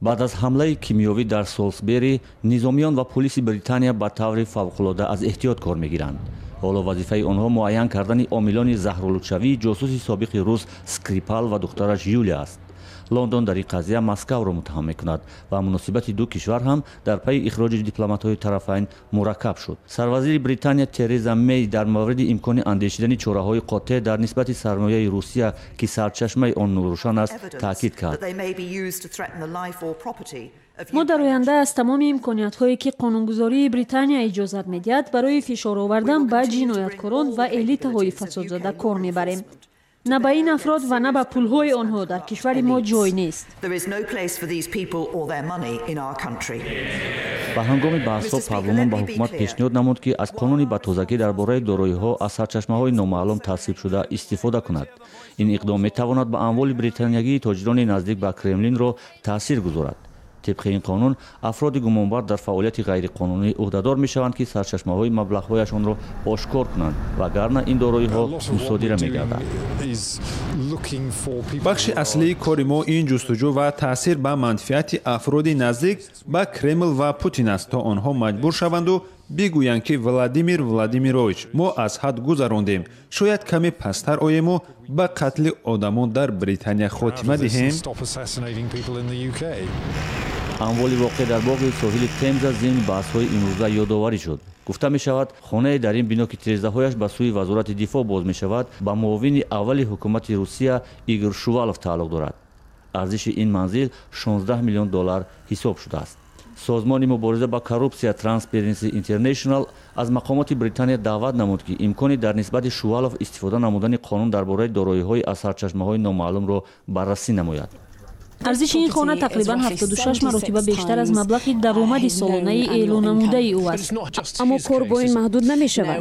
Баъд аз ҳамлаи кимиёвӣ дар Солсбери, низомиён ва пулиси Британия ба таври фавқулода аз эҳтиёт кор мегиранд. Ҳоло вазифаи онҳо муайян кардани омилони заҳролудшавии ҷосуси собиқи рус Скрипал ва духтараш Юлия аст. Лондон дар ин қазия Москавро муттаҳам мекунад ва муносибати ду кишвар ҳам дар пайи ихроҷи дипломатҳои тарафайн мураккаб шуд. Сарвазири Британия Тереза Мей дар мавриди имкони андешидани чораҳои қотеъ дар нисбати сармояи Русия, ки сарчашмаи он норӯшан аст, таъкид кард. Мо дар оянда аз тамоми имкониятҳое, ки қонунгузории Британия иҷозат медиҳад, барои фишор овардан ба ҷинояткорон ва элитаҳои фасодзада кор мебарем. На ба ин афрод ва на ба пулҳои онҳо дар кишвари мо ҷой нест. Ба ҳангоми баҳсҳо парлумон ба ҳукумат пешниҳод намуд, ки аз қонуни ба тозагӣ дар бораи дороиҳо аз сарчашмаҳои номаълум тасвибшуда истифода кунад. Ин иқдом метавонад ба амволи британиягии тоҷирони наздик ба Кремлинро таъсир гузорад. Тибқи ин қонун, афроди гумонбар дар фаъолияти ғайриқонунӣ ӯҳдадор мешаванд, ки сарчашмаҳои маблағҳояшонро ошкор кунанд, вагарна ин дороиҳо мусодира мегарданд. Бахши аслии кори мо ин ҷустуҷӯ ва таъсир ба манфиати афроди наздик ба Кремл ва Путин аст, то онҳо маҷбур шаванду бигӯянд, ки Владимир Владимирович, мо аз ҳад гузарондем, шояд каме пасттар оему ба қатли одамон дар Британия хотима диҳем. Амволи воқеъ дар боғи соҳили Темза зимни баҳсҳои имрӯза ёдоварӣ шуд. Гуфта мешавад, хонае дар ин бино, ки тирезаҳояш ба сӯи Вазорати дифоъ боз мешавад, ба муовини аввали ҳукумати Русия Игор Шувалов тааллуқ дорад. Арзиши ин манзил 16 миллион доллар ҳисоб шудааст. Созмони мубориза ба коррупсия Transparency International аз мақомоти Британия даъват намуд, ки имкони дар нисбати Шувалов истифода намудани қонун дар бораи дороиҳои аз сарчашмаҳои номаълумро баррасӣ намояд. Арзиши ин хона тақрибан 76 маротиба бештар аз маблағи даромади солонаи эълоннамудаи ӯ аст. Аммо кор бо ин маҳдуд намешавад.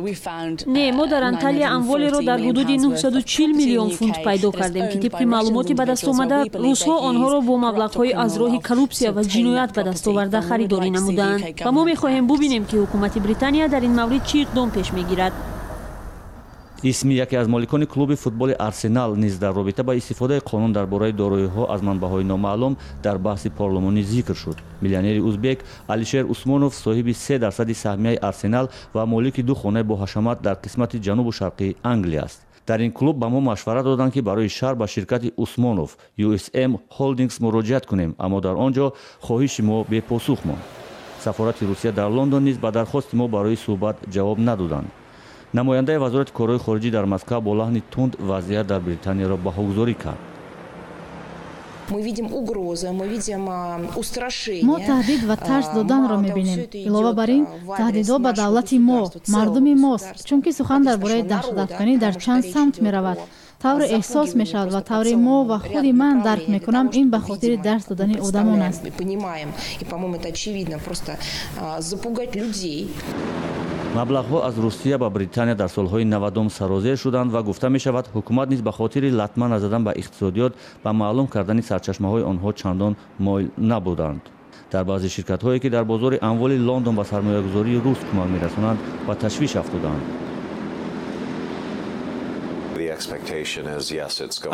Не, мо дар Анталия амволеро дар ҳудуди 940 миллион фунт пайдо кардем, ки тибқи маълумоти ба даст омада, русҳо онҳоро бо маблағҳои аз роҳи коррупсия ва ҷиноят ба даст оварда харидорӣ намудаанд ва мо мехоҳем бубинем, ки ҳукумати Британия дар ин маврид чӣ иқдом пеш мегирад. Исми яке аз моликони клуби футболи Арсенал низ дар робита ба истифодаи қонун дар бораи дороиҳо аз манбаъҳои номаълум дар баҳси парлумонӣ зикр шуд. Миллионери узбек Алишер Усмонов соҳиби 3% саҳмияи Арсенал ва молики ду хонаи боҳашамат дар қисмати ҷанубу шарқии Англия аст. Дар ин клуб ба мо машварат доданд, ки барои шарҳ ба ширкати Усмонов USM Holdings муроҷиат кунем, аммо дар он ҷо хоҳиши мо бепосух монд. Сафорати Русия дар Лондон низ ба дархости мо барои суҳбат ҷавоб надоданд. Намояндаи Вазорати корҳои хориҷӣ дар Москав бо лаҳни тунд вазъият дар Британияро баҳогузорӣ кард. Мо таҳдид ва тарс доданро мебинем. Илова бар ин, таҳдидҳо ба давлати мо, мардуми мост, чунки сухан дар бораи даҳшатафканӣ дар чанд самт меравад. Тавре эҳсос мешавад ва тавре мо ва худи ман дарк мекунам, ин ба хотири дарс додани одамон аст. Маблағҳо аз Русия ба Британия дар солҳои 90 сарозер шуданд ва гуфта мешавад, ҳукумат низ ба хотири латма назадан ба иқтисодиёт ба маълум кардани сарчашмаҳои онҳо чандон моил набуданд. Дар баъзе ширкатҳое, ки дар бозори амволи Лондон ба сармоягузории рус кӯмак мерасонанд, ба ташвиш афтоданд.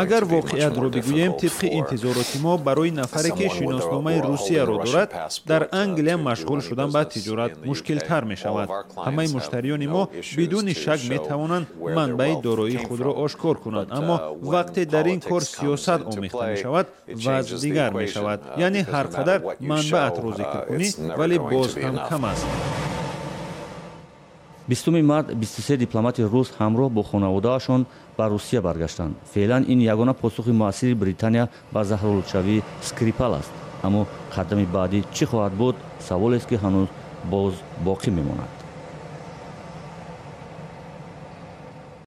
Агар воқеиятро бигӯем, тибқи интизороти мо барои нафаре, ки шиносномаи Русияро дорад, дар Англия машғул шудан ба тиҷорат мушкилтар мешавад. Ҳамаи муштариёни мо бидуни шак метавонанд манбаи дороии худро ошкор кунанд, аммо вақте дар ин кор сиёсат омехта мешавад, вазъ дигар мешавад. Яъне ҳар қадар манбаатро зикр кунӣ, вале боз ҳам кам аст. 20 март 23 дипломати рус ҳамроҳ бо хонаводаашон ба Русия баргаштанд. Феълан ин ягона посухи муассири Британия ба заҳролудшавии Скрипал аст. Аммо қадами баъдӣ чӣ хоҳад буд, саволест, ки ҳанӯз боз боқӣ мемонад.